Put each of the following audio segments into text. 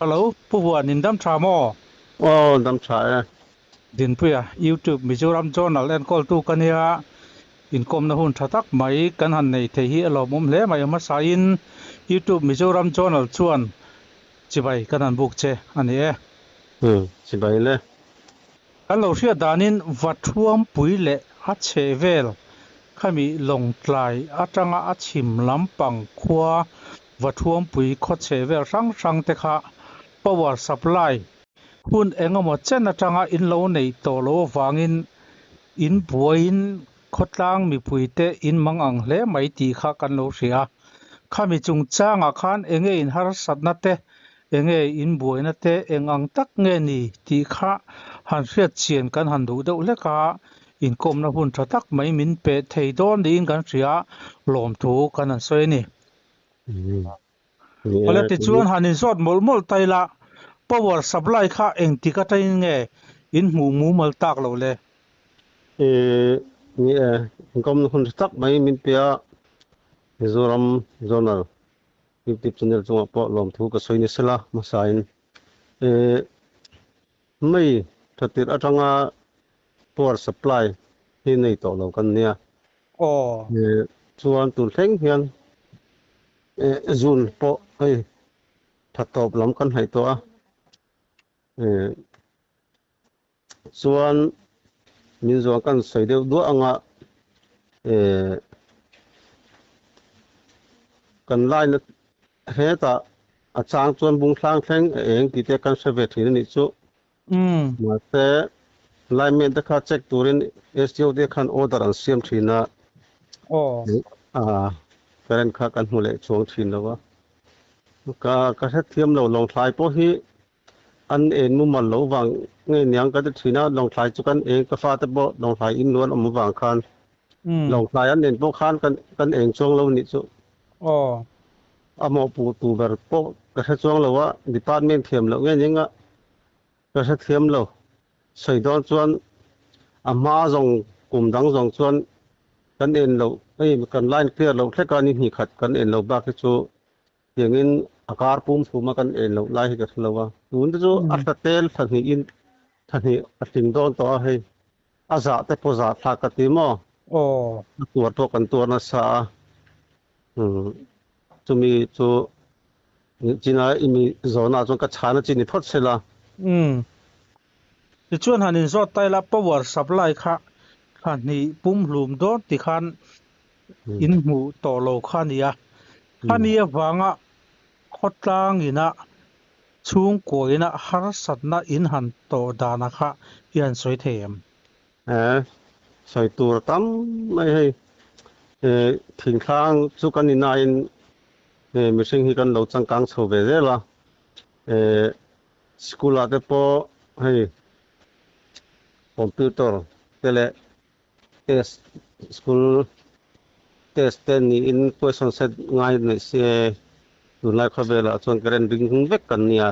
Hello, Pu Huan in dam tha maw? Aw, dam tha e. Dinpuia, YouTube Mizoram Journal enkawltu ka nia, inkawmna hun tha tak mai kan han nei thei hi a lawmawm hle mai. Hmasain YouTube Mizoram Journal chuan chibai kan han buk che a ni e. Umm, chibai le. Kan lo hriat danin Vathuampui leh a chheh vel khami Lawngtlai atanga a chhim lampang khua Vathuampui khaw chheh vel hrang hrang te kha power supply hun engemaw chen atanga in lo neih tawh loh avangin in buaiin khawtlang mipuite in mang ang hle mai tih kha kan lo hria a. Khami chungchangah khan enge in harsatna te Enge in buaina te eng ang tak nge ni tih kha han hriat chian kan han duh deuh hlek a, inkawmna hun tha tak mai min pe thei dawn niin kan hria, lawmthu kan han sawi a ni. Awle tichuan han inzawt mawlh mawlh ta ila, power supply kha engtik atangin nge in hmuh mumal tak loh le? Ni e, inkawmna hun tha tak mai min pe a, Mizoram Zonal YouTube channel chungah pawh lawmthu ka sawi nasa la hmasain eh mai tha tirh atanga power supply hi nei tawh lo kan nia. Aw. Eh chuan tun thleng hian eh zun pawh hei tha tawp lam kan hnaih tawh a. Eh Chuan min zuan kan sawi deuh duah anga eh kan line hetah a chang chuan bung hlang thleng a eng tih te kan hre ve thin a nih chu. Mahse lineman te kha check turin SDO te khan order an siam thin a. Current kha kan hmu leh chuang thin lo a. Ka ka hrethiam lo Lawngthlai pawh hi An en mumal lo vang nge niang ka ti thin a, Lawngthlai chu kan eng ka fate pawh Lawngthlai in luan awm vang khan Lawngthlai an en pawh khan kan kan eng chuang lo nih chu. A mawhpuh tu ber pawh ka hre chuang lo a, department thiam loh nge ning a ka hre thiam lo. Sawi dawn chuan a hma zawng kum dang zawng chuan kan en loh hei kan line clear loh hlek a ni hnih khat kan en lo bak hi chu Tiangin a kar pum thuma kan en loh lai hi ka hre lo a, tun te chu a thla tel thla hnihin thla hnih a tling dawn tawh a hei, a zah te pawh zah thlak ka ti maw? Aw. A tuar pawh kan tuar nasa a, chumi chu china i mi zawhna ah chuan ka chhana chi ni phawt se la. Umm. Tichuan han inzawt ta ila power supply kha thla hnih pum hlum dawn ti khan in hmuh tawh lo kha a ni a. Khami avanga khawtlang ina chhungkaw ina harsatna in han tawh dana kha i han sawi thei em? He sawi tur tam mai hei thingthlang chu kan inain mihring hi kan lo changkang chho ve zel a, school ah te pawh hei computer te leh Test school test te niin question set ngai nei se tunlai khawvelah chuan current ring hung vek kan nia.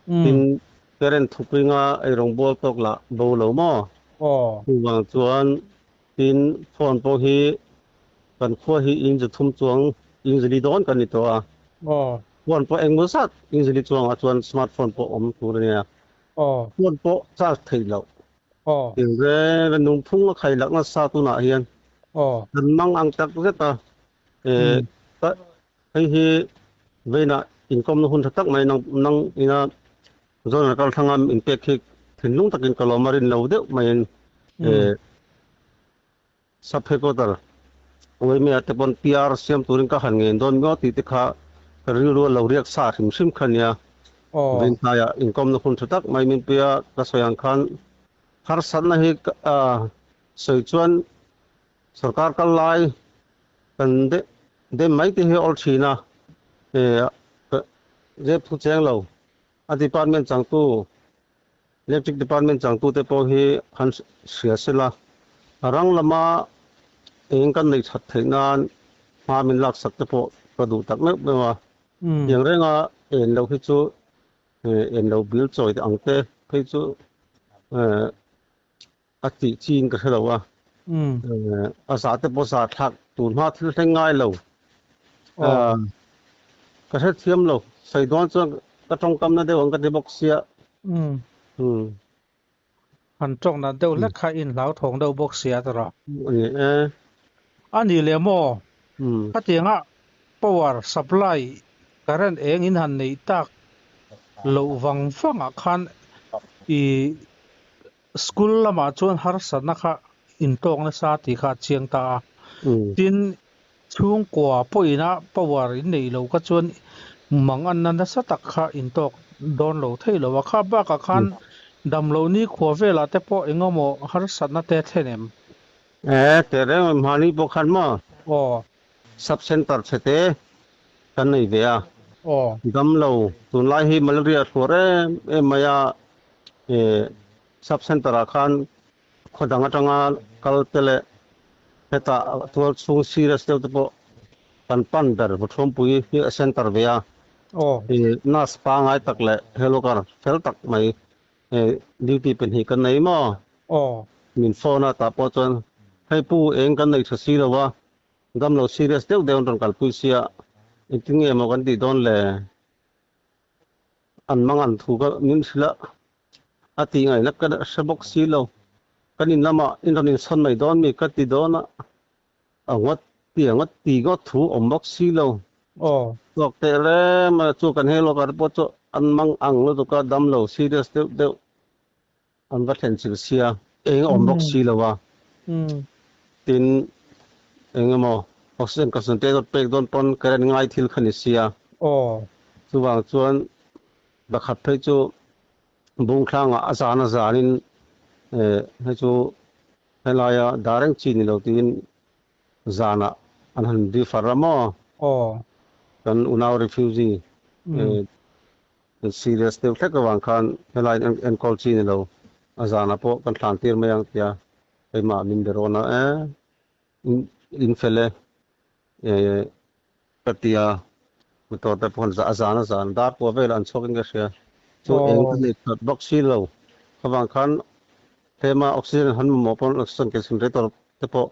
Tin current thupinga eirawngbawl tawk lah bo lo maw? Chuvang chuan tin phone pawh hi kan khua hi inzu thum chuang inzuli dawn kan ni tawh a. Phone pawh engmaw zat inzuli chuangah chuan smartphone pawh awm tur a nia. Phone pawh charge theih loh. Inrel a nungphung a khai lak nasa tunah hian kan mang ang tak zet a, hei hi veinah inkawmna hun tha tak mai nang nang ina Zonal kal thlanga inpek hi thinlung takin ka lawm a rin lo deuh maiin Sub Headquarter Uaimea te pawn PR siam turin ka han ngen dawn miau tih te kha ka rilru a lo riak sa hrim hrim kha nia. Venghlaiah inkawmna hun tha tak mai min pui a, ka sawi ang khan harsatna hi sawi chuan sorkar kal lai kan dem mai te hi a awl thin a, zep thu cheng lo a department changtu Electric Department changtute pawh hi han hria sela, a rang lama eng kan neih that theih nan hma min laksak te pawh ka duh tak meuh meuh a. Tiang renga en loh hi chu en lo bil chawi ang te phei chu a tih chin ka hre lo a. A zah te pawh zah thlak tur hma thil thleng ngai lo. Ka hrethiam lo. Sawi dawn chuan. Ka tawngkam na deuh ang ka ti bawk sia. Umm. Han tawng nat deuh hlek kha in hlauthawng deuh bawk sia tawrh a. Ani e. A nih leh maw? Khatianga power supply current eng in han neih tak loh vang vangah khan i school lamah chuan harsatna kha intawk nasa tih kha a chiang ta a. Tin, chhungkua pawhina power in neih loh kha chuan manganna nasa tak kha intawk dawn lo thei lo a. Kha bakah khan damloh nikhua velah te pawh engemaw harsatna te thlen em? E, teh reng em mahni pawh khan maw? Aw. Sub Centre chhete kan nei ve a. Aw. Damlo, tunlai hi malaria a hluar em em mai a, e, Sub Centre ah khan khaw dang atanga kal te leh hetah tual chhung serious deuh te pawh kan pan ber Vuthuampui hi a centre ve a. Aw. E, nurse pangai tak leh health worker fel tak mai Duty pahnih kan nei maw? Aw. Min phone a tah pawh chuan hei pu eng kan nei tha si lo a, damlo serious deuh deuh an rawn kalpui sia, engtin nge maw kan tih dawn le? An mang an thu ka min hrilh a, a tih ngaihna ka hre bawk si lo. Kan in lamah in rawn insawn mai dawn mi ka ti dawn a. A ngawt ti a ngawt ti ngawt thu awm bawk si lo. Aw. Tuak teh rem a chu kan hei lawk ah te pawh chu an mang ang lutuk a dam lo serious deuh deuh an va thlen chilh sia eng a awm bawk si lo a. Tin eng emaw oxygen concentrator pek dawn pawn current ngai thil kha ni sia. Aw. Chuvang chuan pakhat phei chu Bungthlangah a zan a zanin hei chu Helaia dah reng chi ni lo tiin zanah an han refer a maw? Aw. Kan unau refugee serious deuh hlek avang khan helai in enkawl chi ni lo, a zanah pawh kan thlan tir mai ang tia keimah min be rawn a, e in fel e ka ti a, motor te pawh a zan a zan dar pawh velah an chhuak in ka hria, chu eng ka nei that bawk si lo, khavang khan tlema oxygen han mamawh pawn oxygen concentrator te pawh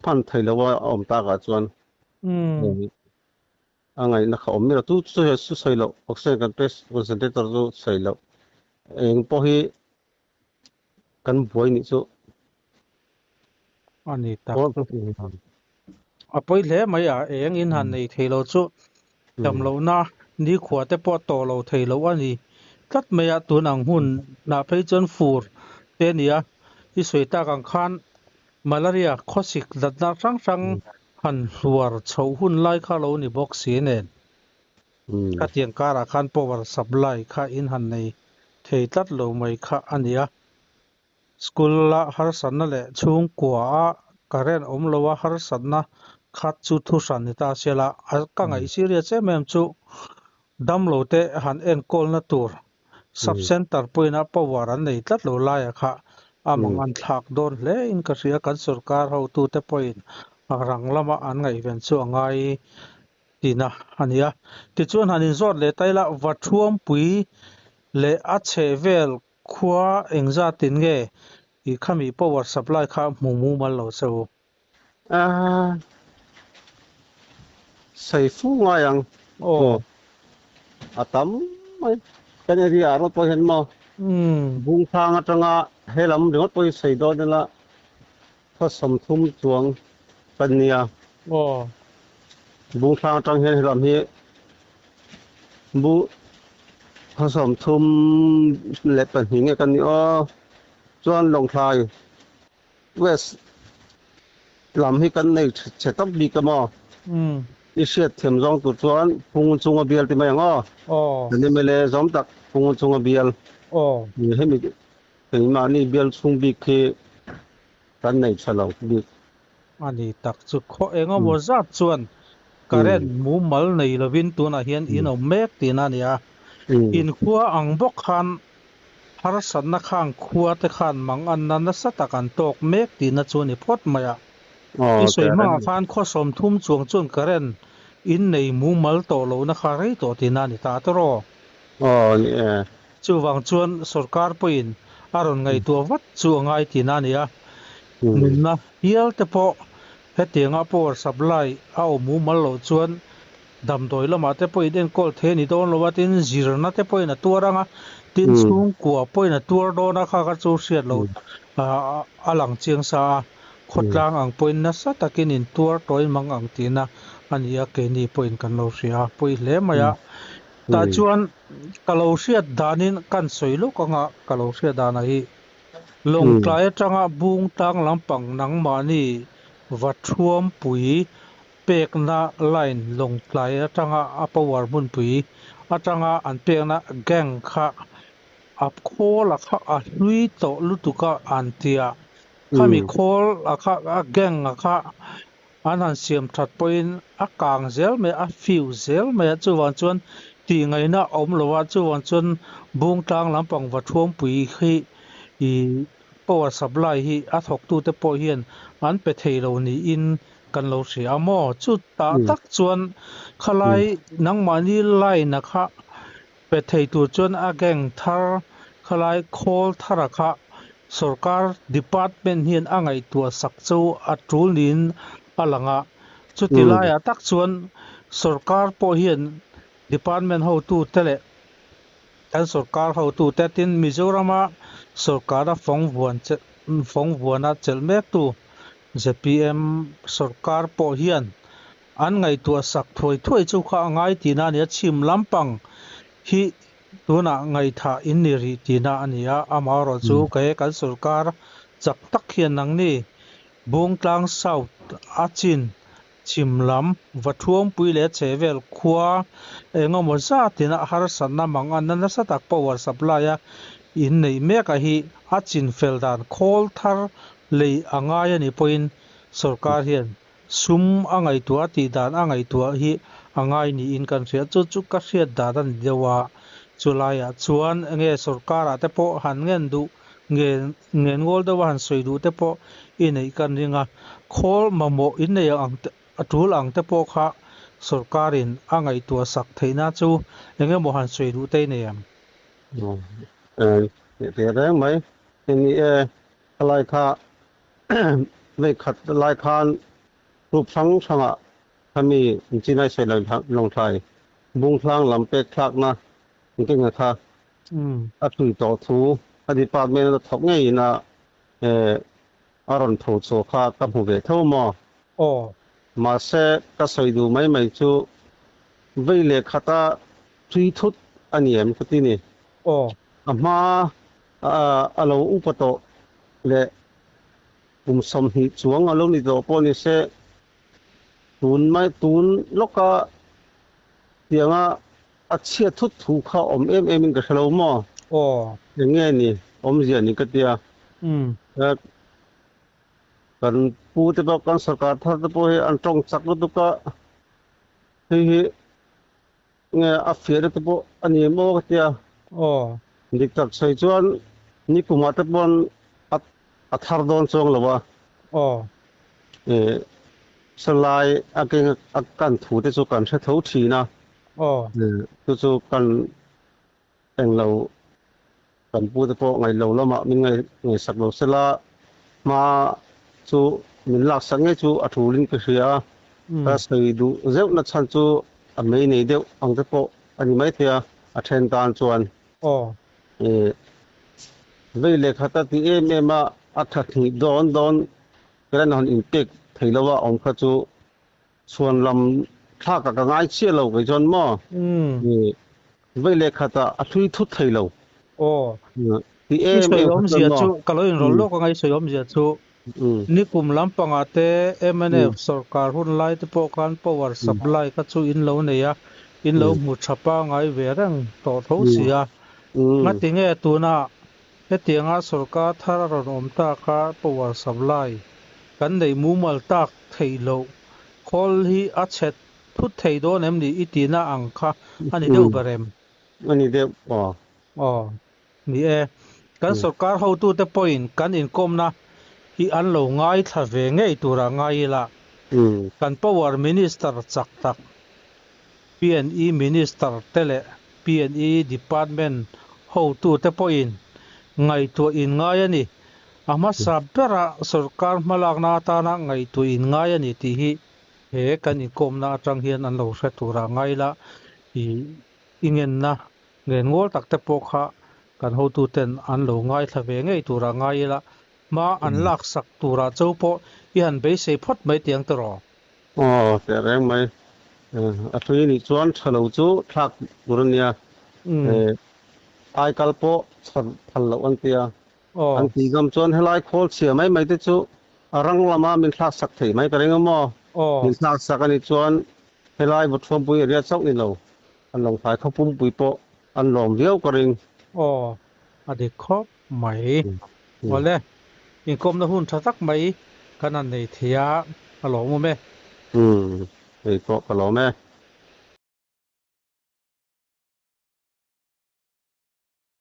hman thei lo a awm takah chuan a ngaihna kha awm miah lo, chu chu chu sawi loh oxygen concentrator chu sawi loh eng pawh hi kan buai nih chu. A ni tak chu. A pawi hle mai a, eng in han nei thei lo chu dam lohna nikhua te pawh tawh lo thei lo a ni tlat mai a, tun ang hun lah phei chuan fur te a ni a, i sawi tak ang khan malaria khawsik natna hrang hrang han hluar chhoh hun lai kha lo ni bawk si nen. Khatiang karah khan power supply kha in han nei thei tlat lo mai kha a ni a. School-a harsatna leh chhungkua-a current awm loa harsatna khat chu thuhran ni ta sia la, ka ngaih serious em em chu damlo te han enkawlna tur sub centre pawhin a power an nei tlat lo laia kha a mangan thlak dawn hle in ka hria. Kan sorkar hotute pawhin a rang lama an ngaihven chu a ngai tihna a ni a. Tichuan han inzawt leh ta ila, Vathuampui leh a chhehvel khua engzatin nge i khami power supply kha hmu mumal lo che u? Aaa, sawi fu ngai ang. Aw. A tam mai. Kan area ah rawt pawh hian maw Bungthlang atanga he lam ringawt pawh hi sawi dawn ila Khaw 30 chuang kan nia. Aw. Bungthlang atang hian helam hi bu khaw 32 nge kan ni aw. Chuan Lawngthlai West lam hi kan nei chhe tawp bik a maw. I hriat thiam zawng tur chuan Phungun chunga bial ti mai ang aw. Aw. Kan MLA zawm tak Phungun chunga bial. Aw. Hemi Keimahni bial chhung bik khi kan nei tha lo bik. A ni tak chu khaw eng emaw zat chuan current mumal nei lovin tunah hian in awm mek tihna a ni a. Inkhua ang bawk khan harsatna khang khua te khan manganna nasa tak an tawk mek tihna chu a ni phawt mai a. I sawi hmangah khan khaw 30 chuang chuan current in nei mumal tawh lohna kha rei tawh tihna a ni ta tawh. Aw ni e. Chuvang chuan sorkar pawhin a rawn ngaihtuah vat chu a ngai tihna a ni a. Nunna hial te pawh hetianga power supply a awm mumal loh chuan Damdawi lamah te pawhin enkawl thei a ni dawn lo a, tin zirna te pawhin a tuar ang a, tin chhungkua pawhin a tuar dawn a, kha kha chu hriat loh a lang chiang sa a, khawtlang ang pawhin nasa takin in tuar tawhin mang ang tihna a ni a, keini pawhin kan lo hria a, pawi hle mai a. Tah chuan ka lo hriat danin kan sawi lawk ang a, ka lo hriat danah hi Lawngtlai atanga Bungtlang lampang nangmahni Vathuampui pekna line Lawngtlai atanga a power hmunpui atanga an pekna gang kha a khawl a kha a hlui tawh lutuk a an tia, khami khawl a kha a gang a kha an han siam that pawhin a kang zel mai a, a fuse zel mai a, chuvang chuan tih ngaihna a awm lo a, chuvang chuan Bungtlang lampang Vathuampui hi ih Power supply hi a thawktute pawh hian an pe thei lo niin kan lo hria a maw? Chutah tak chuan khalai nangmahni line-a kha pe thei tur chuan a gang thar khalai khawl thara kha sorkar department hian a ngaihtuah sak chu a tul niin a lang a. Chuti laiah tak chuan sorkar pawh hian department hotute leh Kan sorkar hotute tin Mizorama sorkara fawng vuana chelh mektu zpm sorkar pawh hian an ngaihtuah sak thuai thuai chu kha a ngai tihna a ni a, chhim lampang hi tunah ngaihthah in ni rih tihna a ni a, amaherawhchu he kan sorkar chak tak hian nangni Bungtlang South a chin Chhim lam, Vathuangpui leh chhehvel khua engemaw zatin a harsatna mang anna nasa tak power supply a inneih mek a hi a chinfel dan khawl thar lei a ngai a nih pawhin sorkar hian sum a ngaihtuah tih dan a ngaihtuah hi a ngai niin kan hria. Chu chu ka hriat dan a ni deuh a, chulaiah chuan enge sorkarah te pawh han ngen duh nge Ngen ngawl deuha han sawi duh te pawh i neih kan ring a, khawl mamawh in nei ang te a tul ang te pawh kha sorkarin a ngaihtuah sak theihna chu eng emaw han sawi duh te i nei em? Tih ve reng mai. Ni e, khalai kha vei khat lai khan group hrang hrangah khami chinai sawi lawngthlai bungthlang lam pek thlakna engtin kha A tui tawh thu a department a thawk ngeiin a a rawn tho chhuah kha ka hmu ve tho maw? Aw. Mahse ka sawi duh mai mai chu vei leh khata tui thut a ni em ka ti ni. Aw. A hma a lo upa tawh leh kum 20 chuang a lo ni tawh pawh ni se tun mai tun lawka tianga A chhiat thut thu kha awm em em in ka hre lo maw? Aw. Eng nge ni awmzia ni ka tia. Kan pu te pawh kan sorkar thar te pawh hi an tawng chak lutuk a, hei hi nge a fiahna te pawh a ni em aw ka tia. Aw. Dik tak sawi chuan nikumah te pawn a a thar dawn chuang lo a. Aw. Salai a keng a kan thu te chu kan hre tho thin a. Aw. Chu chu kan englo kan pu te pawh ngaihlo lamah min ngaihsak lo sela hma chu min laksak ngei chu a thulin ka hria a. Ka sawi duh zeuh na chhan chu a mei nei deuh ang te pawh a ni maithei a, a then tan chuan. Aw. Vei lehkhat a ti em em a, a tha hnih dawn dawn Karen han inpek thei lo a awm kha chu chhuan lam thlak ah ka ngai chiah lo kei chuan maw vei leh khat ah a hlui thut thei lo. Aw. Ti I em sawi em kha chuan awmzia maw. chu ka lo inrawlh lawk anga i sawi awmzia chu nikum lampangah te mnf sorkar hun lai te pawh khan power supply kha chu in lo nei a, in lo hmu tha pangai ve reng tawh tho si a. Ngatinge tuna Hetianga sorkar thar a rawn awm ta kha power supply kan neih mumal tak theih loh khawl hi a chhe thut thei dawn em ni i tihna ang kha a ni deuh ber em? A ni deuh aw. Aw, ni e. Kan sorkar hotute pawhin kan inkawmna hi an lo ngaithla ve ngei tura ngai ila, kan power minister chak tak PNE Minister te leh PNE Department hotute pawhin ngaihtuah in ngai a ni. A hmasa bera sorkar hmalakna atana ngaihtuah in ngai a ni tih hi He kan inkawmna atang hian an lo hre tura ngai la, i i ngenna ngen ngawl tak te pawh kha kan hotuten an lo ngaithla ve ngei tura ngai ila, hma an laksak tura cho pawh i han beisei phawt mai tiang tiraw? Aw, teh reng mai. A hlui nih chuan tha lo chu thlak tur a nia. Aikal pawh chhar phal loh an tia. An tih ngam chuan helai khawl chhia mai mai te chu a rang lama min thlak sak thei mai ka ring a maw? Min thlak sak a nih chuan helai Vawthuampui area chauh ni lo, an Lawngtlai khaw pumpui pawh an lawm viau ka ring. Aw, a dik khawp mai. Awle, inkawmna hun tha tak mai kan han nei thei a, a lawmawm e. Umm, kei pawh ka lawm e.